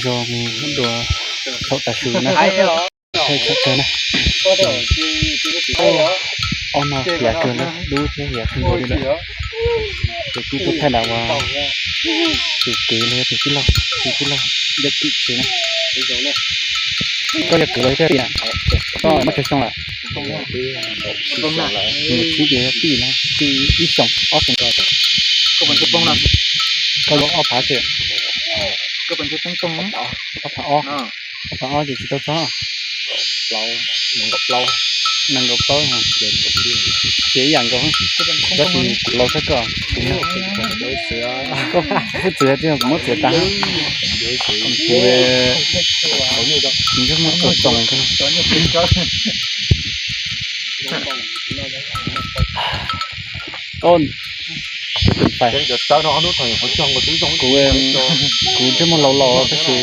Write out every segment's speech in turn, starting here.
Zoo dua thaum tav su na, thaum tsaus kawg na. Ob no hiav kawg na, dub thiab hiav kawg nkaus li lawm. Ces kuj tuaj thaij nram ua tus kwv los yog tus tij laug, tus tij laug Yaj Kim tsev na. Koj yog kwv los yog tij laug na? Koj muaj tsawg xyoo lawm? Mus tsib ces yog tij na, tij ib xyoos ob xyoos. Koj lub ob phav xwb. Ob phav ob, ob phav ob ces tsis tau txog. Nees nkaum plaub, ces ib yam nkaus. Tab sis kuv laus tshaj koj. Koj txwv tsis yog kuv muab txwv tas. Kuv, kuv muab txwv txoos. Koj, kuv, kuv ntsej muag laus laus tab sis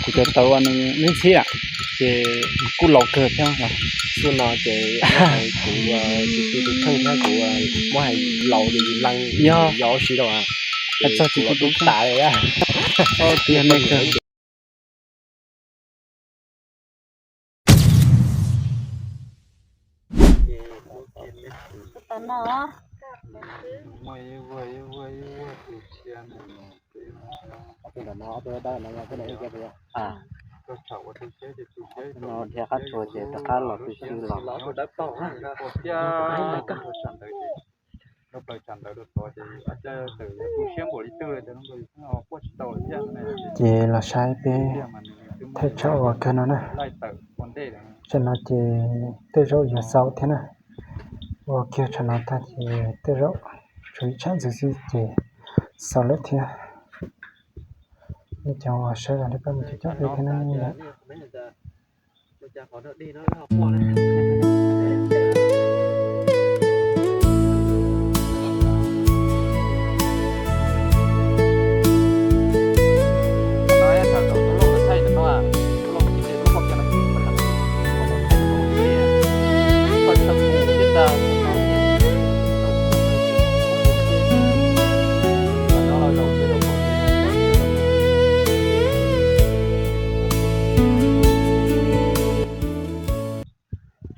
kuv cov tawv nws ib ntxhiab ces kuj laus kawg thiab. Xub no ces kuv tsis tu tus kheej thiab kuv muab hais laus li leej yog yos si rau hais txog tsis tu tus tas li. Tiag nej kawg. Dhia qab tsuas ces rov qab los tu si los. Ces los saib peb thaj tsam uas kawg no na. Tsam no ces tej zaum yuav xaus thiab na. Ua kiag tsam no tag ces tej zaum tshuav ib tsham ntxiv xwb ces xaus lawm thiab. Nej cov uas saib los nej pab mus coj coj peb thiab na.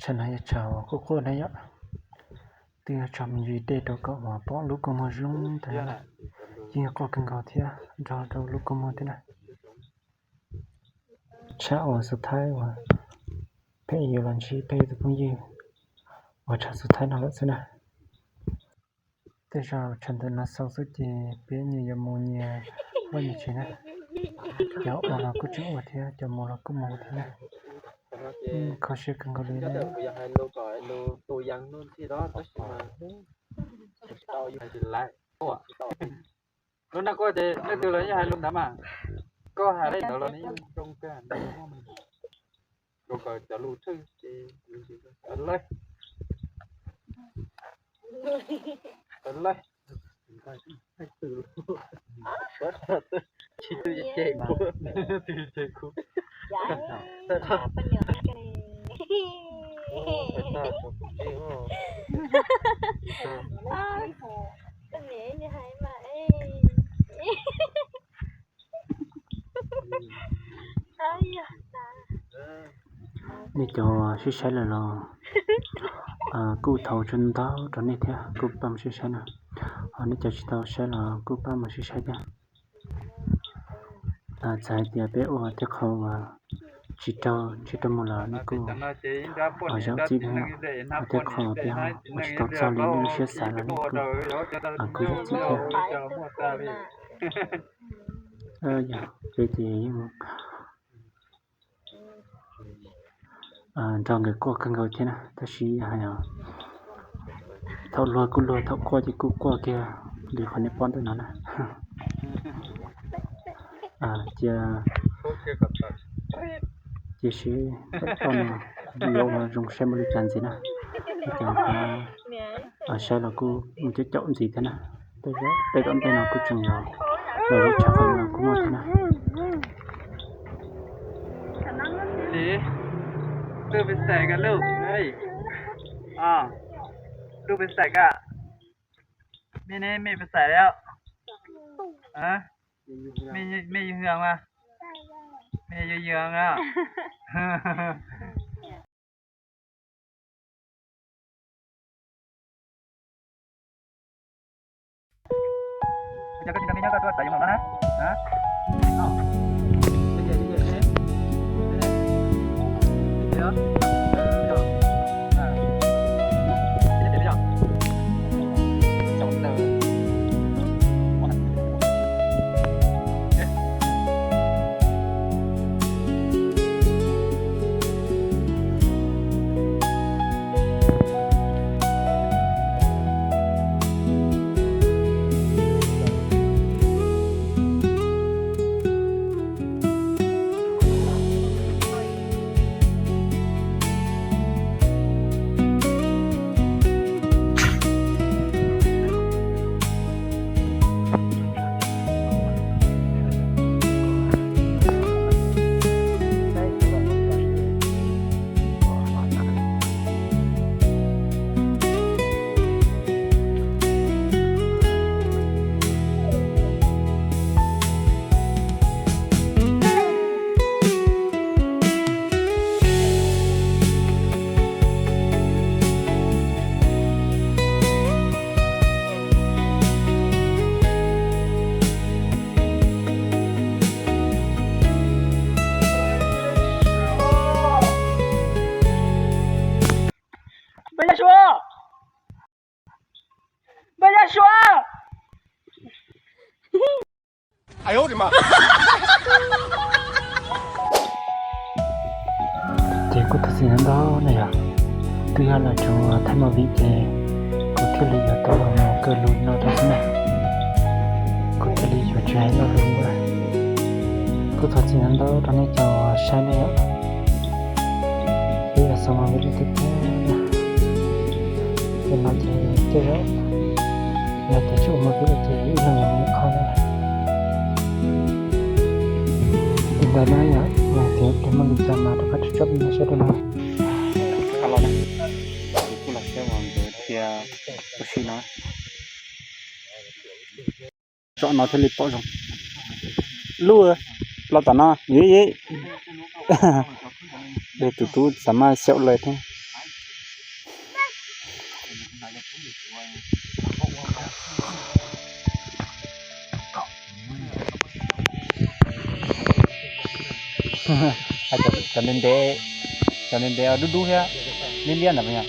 Tsam no yog tsam uas quaj quaj na yom. Twb yog tso me ntsis dej rau kom uas pom lub kua muag zoo tag, yeej quaj kawg nkaus thiab nrog rau lub kua muag thiab na. Tsham uas xus thaib uas pheej yuav los ntsib peb tus phooj ywg uas tsham xus thaib no lawm xwb na. Tej zaum tsam ntawm no xaus xwb ces peb nyias yuav mus nyias vaj nyias tsev na. Cov ua los kuj tseem ua thiab, cov mus los kuj mus thiab na. Kho siab kawg nkaus li na. Lub nag quaj ces leej twg los yeej hais lus ntawd mas, koj hais li ntawd los nws yeej zoo kawg. Rau kom cov lus thwj ces, laib, laib, tsis twj cem kuv, twj cem kuv. Nej cov sib saib lawm los kuj thov ua tsaug ntau rau nej thiab, kuj pab mus sib saib na. Ho nej cov tsis tau saib los kuj pab mus sib saib thiab. Txawm hais tias peb ua tej qho uas tsis raug ntsej raug muag los nej kuj zaum txim thiab. Ho tej qho peb ua tsis tau txog li nej lub siab xav los nej kuj, kuj zaum txim thiab. Yog peb ces yeej nrog nkawd quaj kawg nkaus thiab na, tab sis hais thaum luag kuj luag, thaum quaj ces kuj quaj kiag li qhov nej pom ntawm no na. Cia, cia siab kom txoj no yuav ua zoo saib npaum li cas ntxiv na. Cov saib los kuj mus caum caum ntxiv thiab na. Tej zaum tej tom ntej no kuj tseem yog los zoo tshaj qhov no kuj muaj thiab na. Lub pes xais ka lub, lub pes xais ka, mej ne mej pes xais li os. Mej yws yws mas, mej yws yws mas. Npawg Yaj Suav, npawg Yaj Suav. Ces kuv thov txim ntau ntau na yom, twb yog los tsuas thaij movie ces kuv thiaj li yuav tau los mus kawg lus no rau xwb na. Kuv thiaj li yuav tsis hais lus lus na. Kuv thov txim ntau ntau rau nej cov saib na yom. Peb yuav xav movie li tiag tiag na. Ces no ces tej zaum yog tias tsis ua movie ces ib leeg yuav mus ib qho na. Li ntawd na yom, yog tias peb muaj li cas mas rov qab tso tso nej saib rau no. Qab los na, kuv kuj los saib uas nkawd dhia ua si no. Tsom no thiaj li pom zoo. Lub, los tom no, yim yim. Tus tub xav mas xyaum lawm thiab. Cov ntev ntev, cov ntev ntev dub dub thiab liab liab ntawd yog.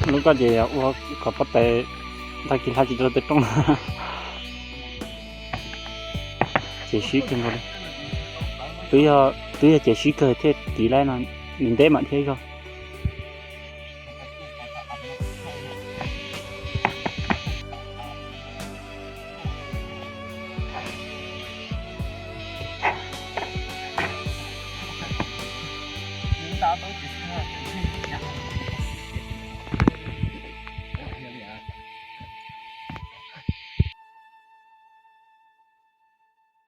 Lub koj ces ua kom pob tais ntag kis hla tsis tau tej rooj. Ces sib kawg nkaus li. Twb yog, twb yog ces sib kawg thiaj tiv laib no, nws nteb mam thiab zog.